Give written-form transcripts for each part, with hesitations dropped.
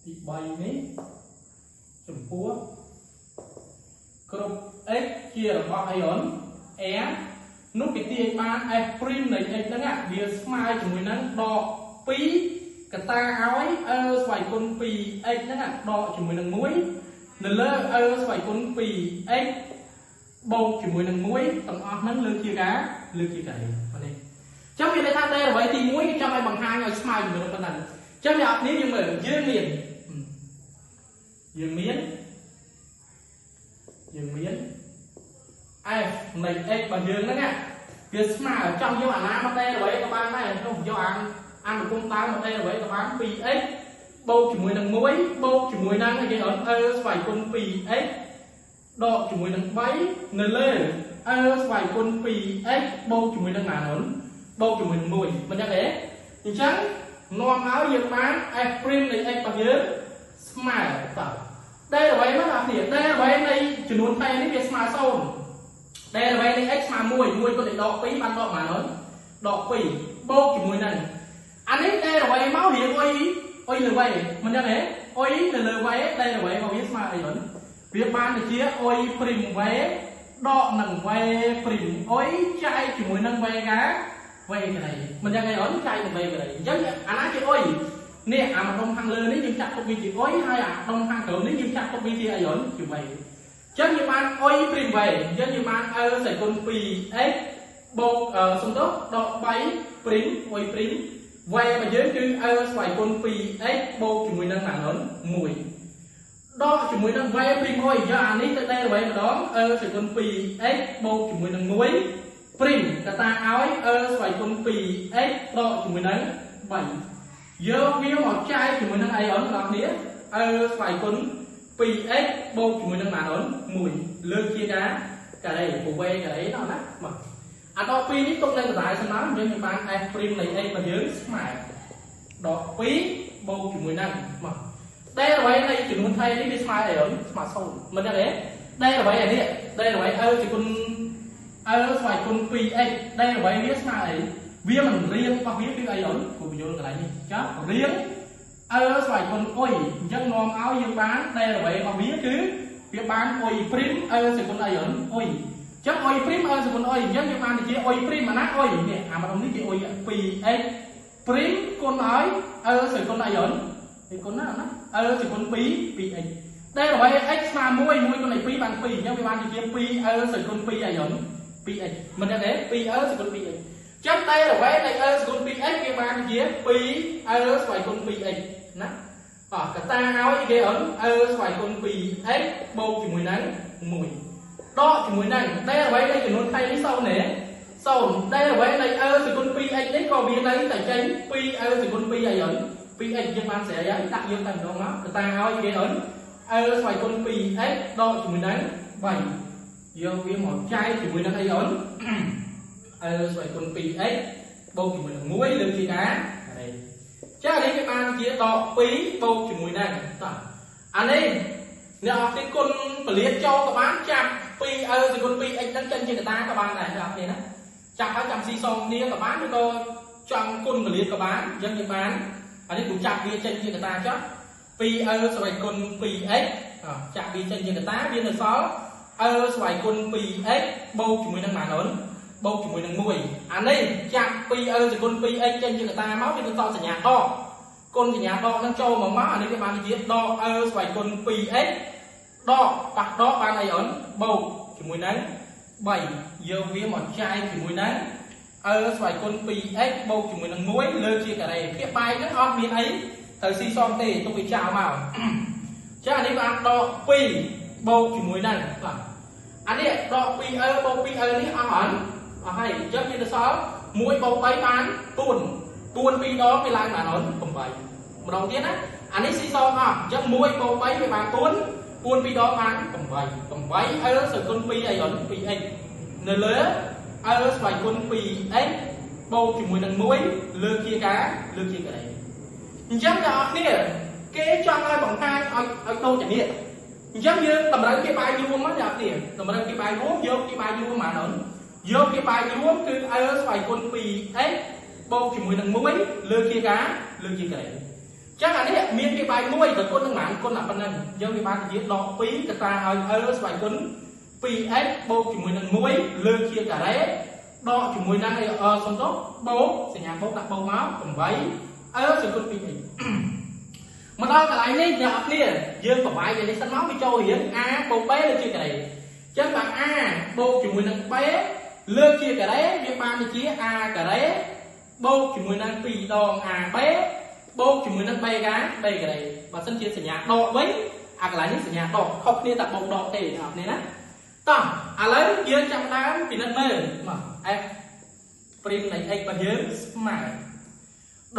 ទី3នេះចំពោះគ្រប់ x ជារបស់អីអូន r នោះគេទាញបាន f' នៃ x ហ្នឹងវាស្មើជាមួយនឹងដក2កតាឲ្យ e ស្វ័យគុណ 2x ហ្នឹងដកជាមួយនឹង1នៅលើ e ស្វ័យគុណ 2x បូកជាមួយនឹង1ទាំងអស់ហ្នឹងលើជាការលើជាការនេះអញ្ចឹងមានន័យថា d អ្វីទី1គេចង់ឲ្យបង្ហាញឲ្យស្មើជាមួយនឹងប៉ុណ្ណឹងអញ្ចឹងអ្នកនេះយើងមើលយើងមានយើងមានយើងមាន f នៃ x របស់យើងហ្នឹងវាស្មើចង់យកអាណាមក d អ្វីក៏បានដែរនោះយកអាអនុគមដើមមក d អ្វីក៏បាន 2x បូកជាមួយនឹង1បូកជាមួយនឹងអីគេអត់ e ស្វ័យគុណ 2x ដកជាមួយនឹង3នៅលើ e ស្វ័យគុណ 2x បូកជាមួយនឹងណានោះបូកជាមួយនឹង1មិនចឹងទេអញ្ចឹងនាំឲ្យយើងបាន f' នៃ x របស់យើងស្មើតើ d អ្វីមកអ្នកនេះ d អ្វីនៃចំនួនតែនេះវាស្មើ0 d អ្វីនៃ x ស្មើ1 1គុណនឹងដក2បានដកប៉ុន្មានដក2បូកជាមួយនឹងអានេះ d អ្វីមករៀងអុយអុយលើវ៉េមិនចឹងទេអុយនៅលើវ៉េ d អ្វីមកវាស្មើអីហ្នឹងវាបានទៅជាអុយព្រីមវ៉េដកនឹងវ៉េព្រីមអុយចែកជាមួយនឹងវ៉េកាវ៉េក្រីមិនចឹងទេអូនចែកនឹងវ៉េក្រីអញ្ចឹងអាណាជាអុយនេះអាម្ដុំខាងលើនេះយើងចាក់ទុកវាជាអុយហើយអាដុំខាងក្រោមនេះយើងចាក់ទុកវាជាអីអូនជាវ៉េអញ្ចឹងយើងបានអុយព្រីមវ៉េអញ្ចឹងយើងបាន e ស្វ័យគុណ 2x បូកសំទោសដក3ព្រីមអុយព្រីមវ៉េរបស់យើងគឺ e ស្វ័យគុណ 2x បូកជាមួយនឹងអានោះ1ដកជាមួយនឹង v ព្រីមអុយយកអានេះទៅ d អ្វីម្ដង e ស្វ័យគុណ 2x បូកជាមួយនឹង1ព្រីមកតាឲ្យ e ស្វ័យគុណ 2x ដកជាមួយនឹង3យកវាមកចែកជាមួយនឹងអីអូនបងប្អូន e ស្វ័យគុណ 2x បូកជាមួយនឹងម៉ានអូន1លើកជាការការ៉េពវេការ៉េណោះណាមកអាដក2នេះទុកនៅកន្លែងសិនមកយើងបាន f' នៃ x របស់យើងស្មើដក2បូកជាមួយនឹងមក d អ្វីនៃចំនួនថៃនេះវាស្មើអីអូនស្មើ0មិនចឹងទេ d អ្វីអានេះ d អ្វី e ជាគុណ e ស្វ័យគុណ 2x d អ្វីវាស្មើអីវាមិនរៀងរបស់វាគឺអីអូនគ្រូបញ្យល់កន្លែងនេះចារៀង e ស្វ័យគុណអុយអញ្ចឹងនាំឲ្យយើងបាន d អ្វីរបស់វាគឺវាបានអុយព្រីម e ស្វ័យគុណអីអូនអុយអញ្ចឹងអុយព្រីម e ស្វ័យគុណអុយអញ្ចឹងយើងបានជាអុយព្រីមអាណាអុយនេះអាម្ដុំនេះជាអុយ 2x ព្រីមគុណឲ្យ e ស្វ័យគុណអីអូននេះគុណណាណា e ស្វ័យគុណ2 2x ដែលអ្វី x ស្មើ1 1គុណឲ្យ2បាន2អញ្ចឹងវាបានជា 2e ស្វ័យគុណ2អីអូន 2x មិនចឹងទេ 2e ស្វ័យគុណ 2x ចឹងតែអ្វីនៃ e ស្វ័យគុណ 2x វាបានជា 2e ស្វ័យគុណ 2x ណាអោះកតាឲ្យគេអូន e ស្វ័យគុណ 2x បូកជាមួយនឹង1ដកជាមួយនឹងតែអ្វីនៃចំនួនថៃនេះ0ទេ0តែអ្វីនៃ e ស្វ័យគុណ 2x នេះក៏វានៅតែចេញ 2e ស្វ័យគុណ2អីអូន 2x យើងបានស្រែហើយដាក់យើងតែម្ដងមកកតាឲ្យគេអូន e ស្វ័យគុណ 2x ដកជាមួយនឹង3យកវាមកចែកជាមួយនឹងអីអូន e ស្វ័យគុណ 2x បូកជាមួយនឹង1លើជាការការ៉េចានេះវាបានជាដក2បូកជាមួយនឹងតោះអានេះអ្នកអស់ទីគុណពលាតចូលក៏បានចាប់ 2e ស្វ័យគុណ 2x ហ្នឹងចេញជាកតាក៏បានដែរអ្នកអស់គ្នាណាចាប់ហើយចាំស៊ីសងគ្នាក៏បានឬក៏ចង់គុណពលាតក៏បានអញ្ចឹងយើងបានអានេះគូចាប់វាចេញជាកតាចុះ 2e ស្វ័យគុណ 2x ចាប់វាចេញជាកតាវានៅសល់ e ស្វ័យគុណ 2x បូកជាមួយនឹងម៉ានអូនបូកជាមួយនឹង1អានេះចាប់ 2e ស្វ័យគុណ 2x ចេញជាកតាមកវាទៅតសញ្ញាដកគុណសញ្ញាដកនឹងចូលមកមកអានេះវាបានជាដក e ស្វ័យគុណ 2x ដកប៉ះដកបានអីអូនបូកជាមួយនឹង3យកវាមកចែកជាមួយនឹង e ស្វ័យគុណ 2x បូកជាមួយនឹង1លើជាការ៉េភាគបែកហ្នឹងអត់មានអីត្រូវស៊ីសងទេទុកវាចោលមកចាអានេះបានដក2បូកជាមួយនឹងបាទអានេះដក 2e បូក 2e នេះអស់អត់អស់ហើយអញ្ចឹងវាទៅសល់1បូក3បាន4 4 2ដងវាឡើងបានអូន8ម្ដងទៀតណាអានេះស៊ីសងអស់អញ្ចឹង1បូក3វាបាន4 4 2ដងបាន8 8 e ស្វ័យគុណ2អីអូន 2x នៅលើ e ស្វ័យគុណ 2x បូកជាមួយនឹង1លើជាការលើជាការ៉េអញ្ចឹងអ្នកនរគ្នាគេចង់ឲ្យបង្ហាញឲ្យដូចតែនេះអញ្ចឹងយើងតម្រូវគេបាយរួមមកអ្នកនរគ្នាតម្រូវគេបាយរួមយកគេបាយរួមមកអូនយកគេបាយរួមគឺ e ស្វ័យគុណ 2x បូកជាមួយនឹង1លើជាការលើជាការ៉េ ចឹងអានេះមានវាបែកមួយទៅគុណនឹងប៉ុន្មានគុណអាប៉ុណ្ណឹងយើងវាបានជាដក2កតាឲ្យ l ស្វ័យគុណ 2x បូកជាមួយនឹង1លើកជាការ៉េដកជាមួយនឹងអឺសុំទោសបូកសញ្ញាបូកដាក់បូកមក8 l ស្វ័យគុណ 2x មកដល់កន្លែងនេះអ្នកនរគ្នាយើងប្របាយនេះសិនមកវាចូលរៀង a បូក b លើកជាការ៉េចឹងបើ a បូកជាមួយនឹង b លើកជាការ៉េវាបានជា a ការ៉េបូកជាមួយនឹង2ដង ab បូកជាមួយនឹង b ការ b ការ៉េបើសិនជាសញ្ញាដកវិញអាកន្លែងនេះសញ្ញាដកខុសគ្នាតែបូកដកទេអ្នកនរគ្នាណាតោះឥឡូវយើងចាប់ដើមពិនិត្យមើលមក f ព្រីមនៃ x របស់យើងស្មើ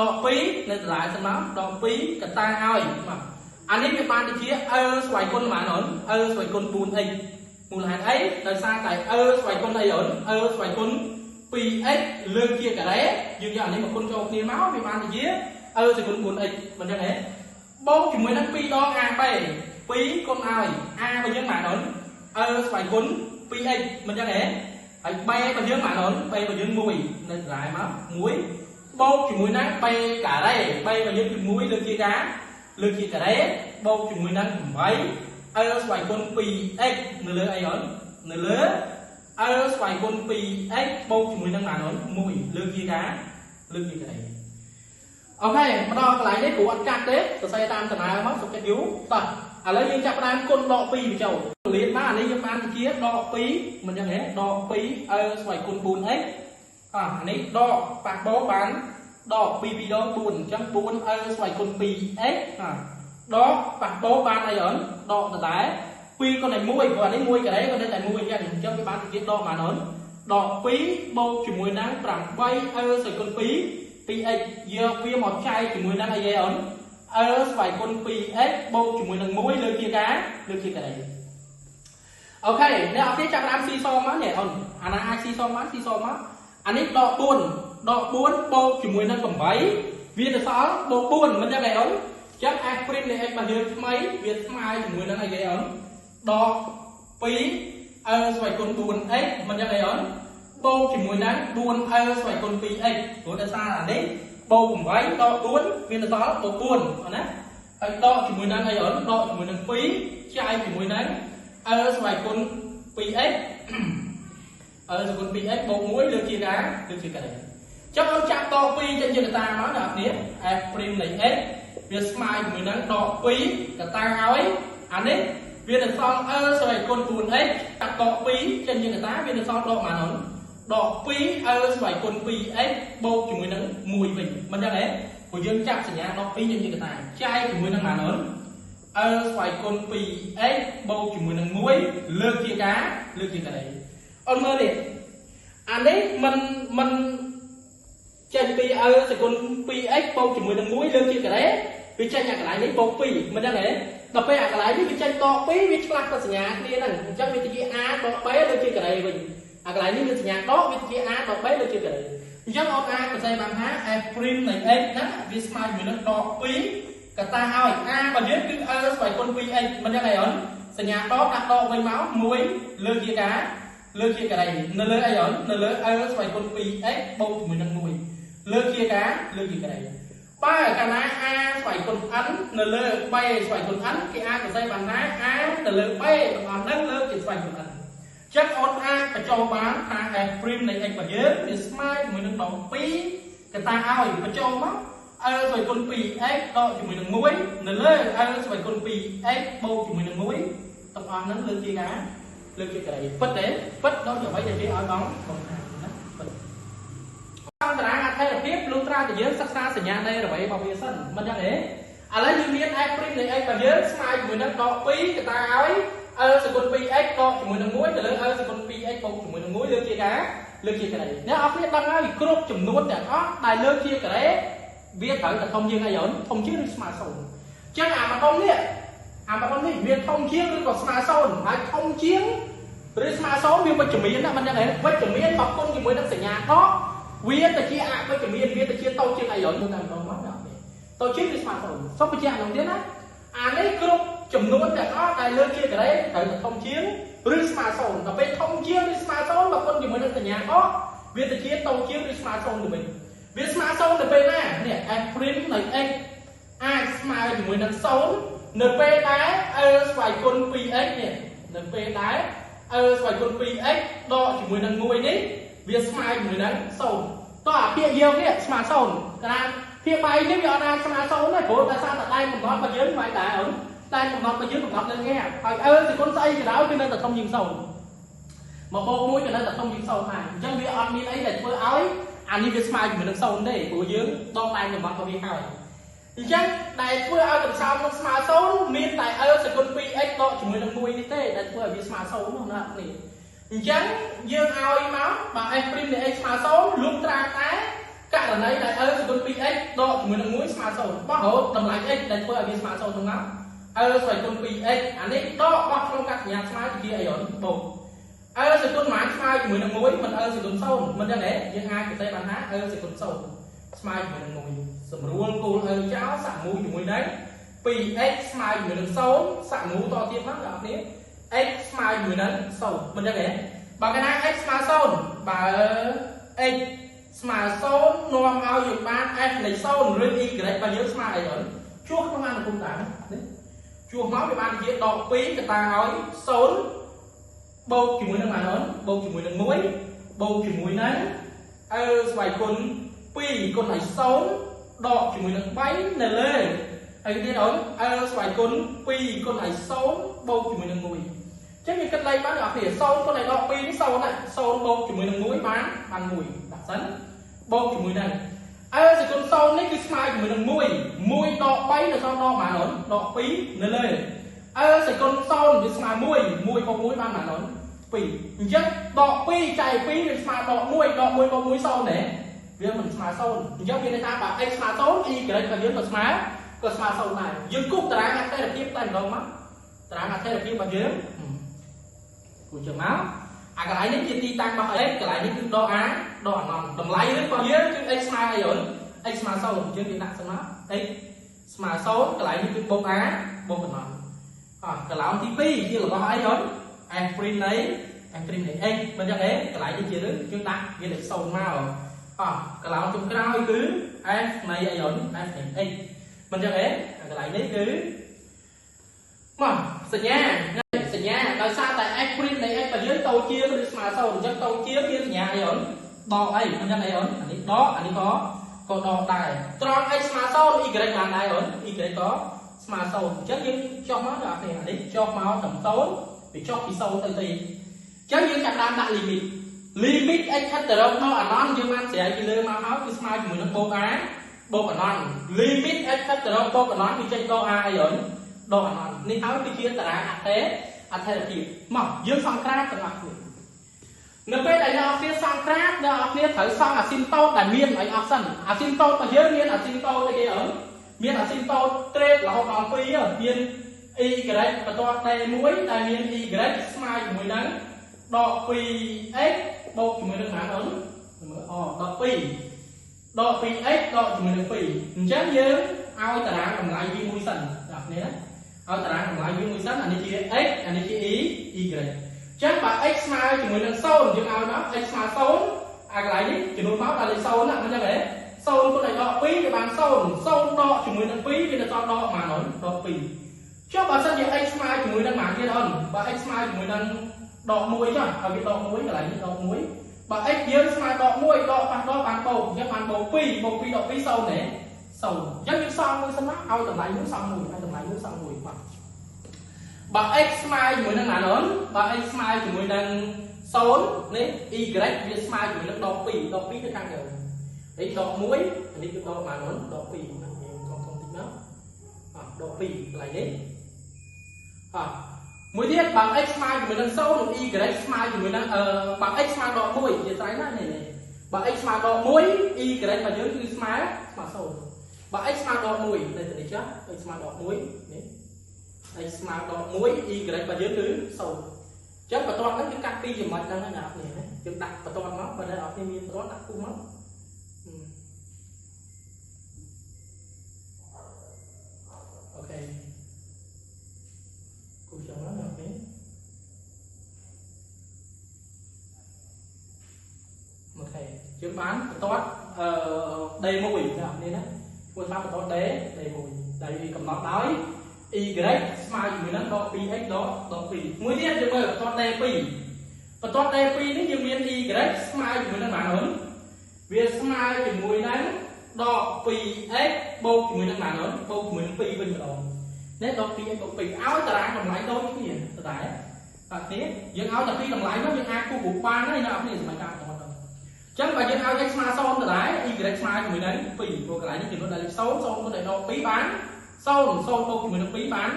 ដក2នៅតម្លៃសិនមកដក2កតាឲ្យមកអានេះវាបានទៅជា l ស្វ័យគុណប៉ុន្មានអូន l ស្វ័យគុណ 4x មូលហេតុអីដោយសារតែ l ស្វ័យគុណអីអូន l ស្វ័យគុណ 2x លើកជាការ៉េយើងយកអានេះមកគុណចូលគ្នាមកវាបានទៅជា l ស្វ័យគុណ 4x មិនចឹងទេបូកជាមួយនឹង2ដង ab 2គុណឲ្យ a របស់យើងប៉ុន្មានអូន l ស្វ័យគុណ 2x មិនចឹងទេហើយ b របស់យើងប៉ុន្មានអូន b របស់យើង1នៅតម្លៃមក1បូកជាមួយនឹង b ការ៉េ b របស់យើងគឺ1លើកជាការលើកជាការ៉េបូកជាមួយនឹង8 l ស្វ័យគុណ 2x នៅលើអីអូននៅលើ l ស្វ័យគុណ 2x បូកជាមួយនឹងប៉ុន្មានអូន1លើកជាការលើកជាការ៉េអូខេមកដល់កន្លែងនេះគ្រូអត់កាត់ទេសរសេរតាមដំណើរមកសុខចិត្តយូរតោះឥឡូវយើងចាប់ផ្ដើមគុណដក2បញ្ចូលលៀនមកអានេះយើងបានជាដក2មិនចឹងទេដក2 l ស្វ័យគុណ 4x អានេះដកប៉ះបោបានដក2 2ដង4អញ្ចឹង 4l ស្វ័យគុណ 2x ដកប៉ះបោបានអីអូនដកដដែល2គុណឲ្យ1ព្រោះអានេះ1ការ៉េក៏នៅតែ1អញ្ចឹងអញ្ចឹងវាបានជាដកបានអូនដក2បូកជាមួយនឹង 8l ស្វ័យគុណ2 2x យកវាមកចែកជាមួយនឹងអីអូន l ស្វ័យគុណ 2x បូកជាមួយនឹង1លើកជាការលើកជាការ៉េអូខេអ្នកអរគ្នាចាប់ផ្ដើមស៊ីសងមកនេះអូនអាណាអាចស៊ីសងបានស៊ីសងមកអានេះដក4ដក4បូកជាមួយនឹង8វាទៅសល់បូក4មិនចឹងទេអូនចឹង f' នៃ x របស់យើងថ្មីវាស្មើជាមួយនឹងអីគេអូនដក2 l ស្វ័យគុណ 4x មិនចឹងទេអូនបូកជាមួយនឹង 4l ស្វ័យគុណ 2x ព្រោះដោយសារអានេះបូក8ដក4វាទៅសល់បូក4អូនណាហើយដកជាមួយនឹងអីអូនដកជាមួយនឹង2ចែកជាមួយនឹង l ស្វ័យគុណ 2x l ស្វ័យគុណ 2x បូក1លើកជាការលើកជាការ៉េចឹងអូនចាប់ដក2ចេញជាកតាមកអ្នកនរ f' នៃ x វាស្មើជាមួយនឹងដក2កតាឲ្យអានេះវាទៅសល់ l ស្វ័យគុណ 4x ចាប់ដក2ចេញជាកតាវាទៅសល់ដកប៉ុន្មានអូនដក 2l ស្វ័យគុណ 2x បូកជាមួយនឹង1វិញមិនចឹងទេព្រោះយើងចាប់សញ្ញាដក2ចេញជាកតាចែកជាមួយនឹងប៉ុន្មានអូន l ស្វ័យគុណ 2x បូកជាមួយនឹង1លើកជាការលើកជាការ៉េអូនមើលនេះអានេះមិនចេញពី l ស្វ័យគុណ 2x បូកជាមួយនឹង1លើកជាការ៉េវាចេញអាកន្លែងនេះបូក2មិនចឹងទេដល់ពេលអាកន្លែងនេះវាចេញដក2វាឆ្លាស់ទៅសញ្ញាគ្នាហ្នឹងអញ្ចឹងវាទៅជា a ដក b លើកជាការ៉េវិញអាកន្លែងនេះវាសញ្ញាដកវាជា a ដក b លើកជាការ៉េអញ្ចឹងអូនអាចសរសេរបានថា f' នៃ x ហ្នឹងវាស្មើជាមួយនឹងដក2កតាឲ្យ a របស់យើងគឺ l ស្វ័យគុណ 2x មិនចឹងទេអូនសញ្ញាដកដាក់ដកវិញមក1លើកជាការលើកជាការ៉េនៅលើអីអូននៅលើ l ស្វ័យគុណ 2x បូកជាមួយនឹង1លើកជាការលើកជាការ៉េបើកាលណា a ស្វ័យគុណ n នៅលើ b ស្វ័យគុណ n គេអាចសរសេរបានថា a ទៅលើ b ទាំងអស់ហ្នឹងលើកជាស្វ័យគុណ n ចឹងអូនអាចបញ្ចូលបានថា f' នៃ x របស់យើងវាស្មើជាមួយនឹងដក2កតាឲ្យបញ្ចូលមក l ស្វ័យគុណ 2x ដកជាមួយនឹង1នៅលើ l ស្វ័យគុណ 2x បូកជាមួយនឹង1ទាំងអស់ហ្នឹងលើកជាការលើកជាការ៉េពិតទេពិតដូចអ្វីដែលគេឲ្យបងបង្ហាញណាពិតតាមតារាងអត្ថិភាពលុះត្រាតែយើងសិក្សាសញ្ញានៃអ្វីរបស់វាសិនមិនចឹងទេឥឡូវយើងមាន f' នៃ x របស់យើងស្មើជាមួយនឹងដក2កតាឲ្យ l ស្វ័យគុណ 2x ដកជាមួយនឹង1ទៅលើ l ស្វ័យគុណ 2x បូកជាមួយនឹង1លើកជាការលើកជាការ៉េអ្នកអរគ្នាដឹងហើយគ្រប់ចំនួនទាំងអស់ដែលលើកជាការ៉េវាត្រូវតែធំជាងអីអូនធំជាងឬស្មើ0អញ្ចឹងអាម្ដុំនេះអាម្ដុំនេះវាធំជាងឬក៏ស្មើ0ហើយធំជាងឬស្មើ0វាវិជ្ជមានណាមិនចឹងទេវិជ្ជមានមកគុណជាមួយនឹងសញ្ញាដកវាទៅជាអវិជ្ជមានវាទៅជាតូចជាងអីអូនតាមម្ដងមកណាតូចជាងឬស្មើ0សូមបញ្ជាក់ម្ដងទៀតណាអានេះគ្រប់ចំនួនទាំងអស់ដែលលើកជាការ៉េត្រូវតែធំជាងឬស្មើ0ដល់ពេលធំជាងឬស្មើ0បើគុណជាមួយនឹងសញ្ញាដកវាទៅជាតូចជាងឬស្មើ0ទៅវិញវាស្មើ0ទៅពេលណានេះ f' នៃ x អាចស្មើជាមួយនឹង0នៅពេលដែល L ស្វ័យគុណ 2x នេះនៅពេលដែល L ស្វ័យគុណ 2x ដកជាមួយនឹង1នេះវាស្មើជាមួយនឹង0តោះអាភាគយកនេះស្មើ0កាលណាភាគបែកនេះវាអត់អាចស្មើ0ទេព្រោះដោយសារតែដែនកំណត់របស់យើងមិនដែរអូនដែនកំណត់របស់យើងកំណត់នៅនេះហើយ L ស្វ័យគុណស្អីក៏ដោយវានៅតែធំជាង0មកបូក1ក៏នៅតែធំជាង0ដែរអញ្ចឹងវាអត់មានអីដែលធ្វើឲ្យអានេះវាស្មើជាមួយនឹង0ទេព្រោះយើងដកដែនកំណត់របស់វាហើយអញ្ចឹងដែលធ្វើឲ្យកម្សោមនឹងស្មើ0មានតែ L ស្វ័យគុណ 2x ដកជាមួយនឹង1នេះទេដែលធ្វើឲ្យវាស្មើ0នោះណាអ្នកអញ្ចឹងយើងឲ្យមកបើ f' នៃ x ស្មើ0លុះត្រាតែករណីដែល L ស្វ័យគុណ 2x ដកជាមួយនឹង1ស្មើ0បោះរហូតតម្លៃ x ដែលធ្វើឲ្យវាស្មើ0នោះមក L ស្វ័យគុណ 2x អានេះដកបោះក្នុងកាត់សញ្ញាស្មើជាអីអូនបូក L ស្វ័យគុណប៉ុន្មានស្មើជាមួយនឹង1មិន L ស្វ័យគុណ0មិនចឹងទេយើងអាចសរសេរបានថា L ស្វ័យគុណ0ស្មើជាមួយនឹង1សម្រួលគោល L ចោលសាក់មូលជាមួយនឹង 2x ស្មើជាមួយនឹង0សាក់មូលតទៀតមកអ្នកនរ x ស្មើជាមួយនឹង0មិនចឹងទេបើកាលណា x ស្មើ0បើ x ស្មើ0នាំឲ្យយើងបាន f នៃ0ឬ y បើយើងស្មើអីអូនជួសក្នុងអនុគមន៍ដែរនេះជួសមកវាបានជាដក2កតាឲ្យ0បូកជាមួយនឹងអូនបូកជាមួយនឹង1បូកជាមួយនឹង L ស្វ័យគុណ2គុណឲ្យ0ដកជាមួយនឹង3នៅលើហើយទៀតអូន L ស្វ័យគុណ2គុណឲ្យ0បូកជាមួយនឹង1ចឹងយើងគិតលេខបានអ្នកនរ0គុណឲ្យដក2នេះ0ណា0បូកជាមួយនឹង1បាន1ដាក់សិនបូកជាមួយនឹង L ស្វ័យគុណ0នេះគឺស្មើជាមួយនឹង1 1ដក3នៅសល់ដកប៉ុន្មានអូនដក2នៅលើ L ស្វ័យគុណ0វាស្មើ1 1បូក1បានប៉ុន្មានអូន2អញ្ចឹងដក2ចែក2វាស្មើដក1ដក1បូក1 0ទេវាមិនស្មើ0អញ្ចឹងវាន័យថាបើ x ស្មើ0 y របស់យើងក៏ស្មើ0ដែរយើងគូសតារាងអត្ថិភាពតែម្ដងមកតារាងអត្ថិភាពរបស់យើងគូសចឹងមកអាកន្លែងនេះជាទីតាំងរបស់ x កន្លែងនេះគឺដក a ដកអនន្តតម្លៃរបស់យើងគឺ x ស្មើអីអូន x ស្មើ0អញ្ចឹងយើងដាក់សិនមក x ស្មើ0កន្លែងនេះគឺបូក a បូកអនន្តអោះកន្លោងទី2ជារបស់អីអូន f' នៃ f' នៃ x មិនចឹងទេកន្លែងនេះជាឬយើងដាក់វាលេខ0មកអោះកន្លោងចុងក្រោយគឺ f នៃអីអូន f នៃ x មិនចឹងទេកន្លែងនេះគឺមកសញ្ញាសញ្ញាដោយសារតែ f' នៃ x របស់យើងតូចជាងឬស្មើ0អញ្ចឹងតូចជាងមានសញ្ញាអីអូនដកអីមិនចឹងអីអូនអានេះដកអានេះក៏ដកដែរត្រង់ x ស្មើ0 y បានដែរអូន y ក៏ស្មើ0អញ្ចឹងយើងចុះមកដល់នេះអានេះចុះមកត្រឹម0វាចុះពី0ទៅទីអញ្ចឹងយើងចាប់ដើមដាក់ limit limit x ខិតទៅរកដល់អនន្តយើងបានស្រាយពីលើមកហើយគឺស្មើជាមួយនឹងបូក a បូកអនន្ត limit x ខិតទៅរកបូកអនន្តវាចេញដក a អីអូនដកអនន្តនេះហើយគឺជាតារាងអត្ថិភាពមកយើងសង្ក្រាបទាំងអស់គ្នានៅពេលដែលអ្នកនរសង្ក្រាបអ្នកនរត្រូវសង់អាស៊ីមតូតដែលមានឲ្យអស់សិនអាស៊ីមតូតរបស់យើងមានអាស៊ីមតូតអីគេអូនមានអាស៊ីមតូតត្រេតរហូតដល់2មាន y បន្ទាត់ d1 ដែលមាន y ស្មើជាមួយនឹងដក 2x បូកជាមួយនឹងប៉ុន្មានអូនមើលអដក2ដក 2x ដកជាមួយនឹង2អញ្ចឹងយើងឲ្យតារាងតម្លៃវាមួយសិនអ្នកនរឲ្យតារាងតម្លៃវាមួយសិនអានេះជា x អានេះជា y អញ្ចឹងបើ x ស្មើជាមួយនឹង0យើងឲ្យមក x ស្មើ0អាកន្លែងនេះចំនួនមកដល់លេខ0ណាមិនចឹងទេ0គុណឲ្យដក2វាបាន0 0ដកជាមួយនឹង2វានៅសល់ដកប៉ុន្មានអូនដក2ចុះបើសិនជា x ស្មើជាមួយនឹងប៉ុន្មានទៀតអូនបើ x ស្មើជាមួយនឹងដក1ចុះឲ្យវាដក1កន្លែងនេះដក1បើ x យើងស្មើដក1ដកប៉ះដកបានបូកអញ្ចឹងបានបូក2បូក2ដក2 0ទេ0អញ្ចឹងយើងសង់មួយសិនមកឲ្យតម្លៃមួយសង់មួយឲ្យតម្លៃមួយសង់មួយបាទបើ x ស្មើជាមួយនឹងណាអូនបើ x ស្មើជាមួយនឹង0នេះ y វាស្មើជាមួយនឹងដក2ដក2ទៅខាងលើនេះដក1អានេះគឺដកប៉ុន្មានអូនដក2ណាយើងធំធំតិចមកអដក2កន្លែងនេះអមួយទៀតបើ x ស្មើជាមួយនឹង0និង y ស្មើជាមួយនឹងបើ x ស្មើដក1ជាស្រ័យណានេះបើ x ស្មើដក1 y របស់យើងគឺស្មើ0បើ x ស្មើដក1នៅទីនេះចុះ x ស្មើដក1នេះ x ស្មើដក1 y របស់យើងគឺ0អញ្ចឹងបន្ទាត់ហ្នឹងគឺកាត់ពីចំណុចហ្នឹងណាអ្នកនរយើងដាក់បន្ទាត់មកបើអ្នកនរមានបន្ទាត់ដាក់គូមកអូខេគូចឹងណាអ្នកនរអូខេយើងបានបន្ទាត់ D1 អ្នកនរណាធ្វើថាបន្ទាត់ D1 ដែលវាកំណត់ដោយ y ស្មើជាមួយនឹងដក 2x ដក2មួយទៀតយើងមើលបន្ទាត់ D2 បន្ទាត់ D2 នេះយើងមាន y ស្មើជាមួយនឹងប៉ុន្មានអូនវាស្មើជាមួយនឹងដក 2x បូកជាមួយនឹងប៉ុន្មានអូនបូកជាមួយនឹង2វិញម្ដងនេះដក 2x បូក2ឲ្យតារាងតម្លៃដូចគ្នាតតែបាទនេះយើងឲ្យតែពីរតម្លៃនោះយើងអាចគូសរូបបានហើយណាអ្នកនេះសម័យកាលបន្ទាត់ហ្នឹងអញ្ចឹងបើយើងឲ្យ x ស្មើ0ដដែល y ស្មើជាមួយនឹង2ព្រោះកន្លែងនេះចំនួនដល់លេខ0 0គុណឲ្យដក2បាន0 0បូកជាមួយនឹង2បាន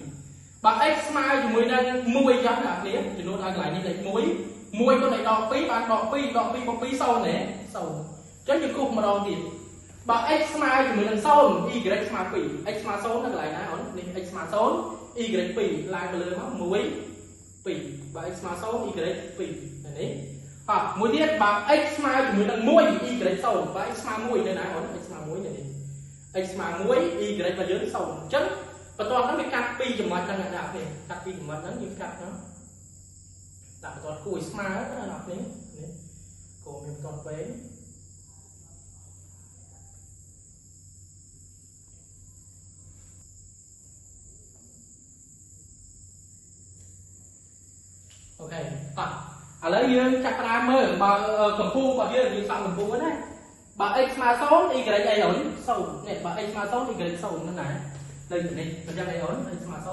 2បើ x ស្មើជាមួយនឹង1ចុះអ្នកនេះចំនួនឲ្យកន្លែងនេះលេខ1 1គុណឲ្យដក2បានដក2ដក2បូក2 0ទេ0អញ្ចឹងយើងគូសម្ដងទៀតបើ x ស្មើជាមួយនឹង0 y ស្មើ2 x ស្មើ0នៅកន្លែងណាអូននេះ x ស្មើ0 y 2ឡើងទៅលើមក1 2បើ x ស្មើ0 y 2នេះអត់មួយទៀតបើ x ស្មើជាមួយនឹង1 y 0បើ x ស្មើ1នៅណាអូន x ស្មើ1នៅនេះ x ស្មើ1 y របស់យើង0អញ្ចឹងបន្ទាត់ហ្នឹងវាកាត់2ចំណុចហ្នឹងអ្នកនរគ្នាកាត់2ចំណុចហ្នឹងយើងកាត់ទៅដាក់បន្ទាត់គួរឲ្យស្មើណាអ្នកនេះនេះគោមានបន្ទាត់វែងអូខេតោះឥឡូវយើងចាប់ផ្ដើមមើលបើកម្ពូលរបស់យើងយើងសង់កម្ពូលណាបើ x ស្មើ0 y អីអូន0នេះបើ x ស្មើ0 y 0ហ្នឹងណានៅនេះអញ្ចឹងអីអូន x ស្មើ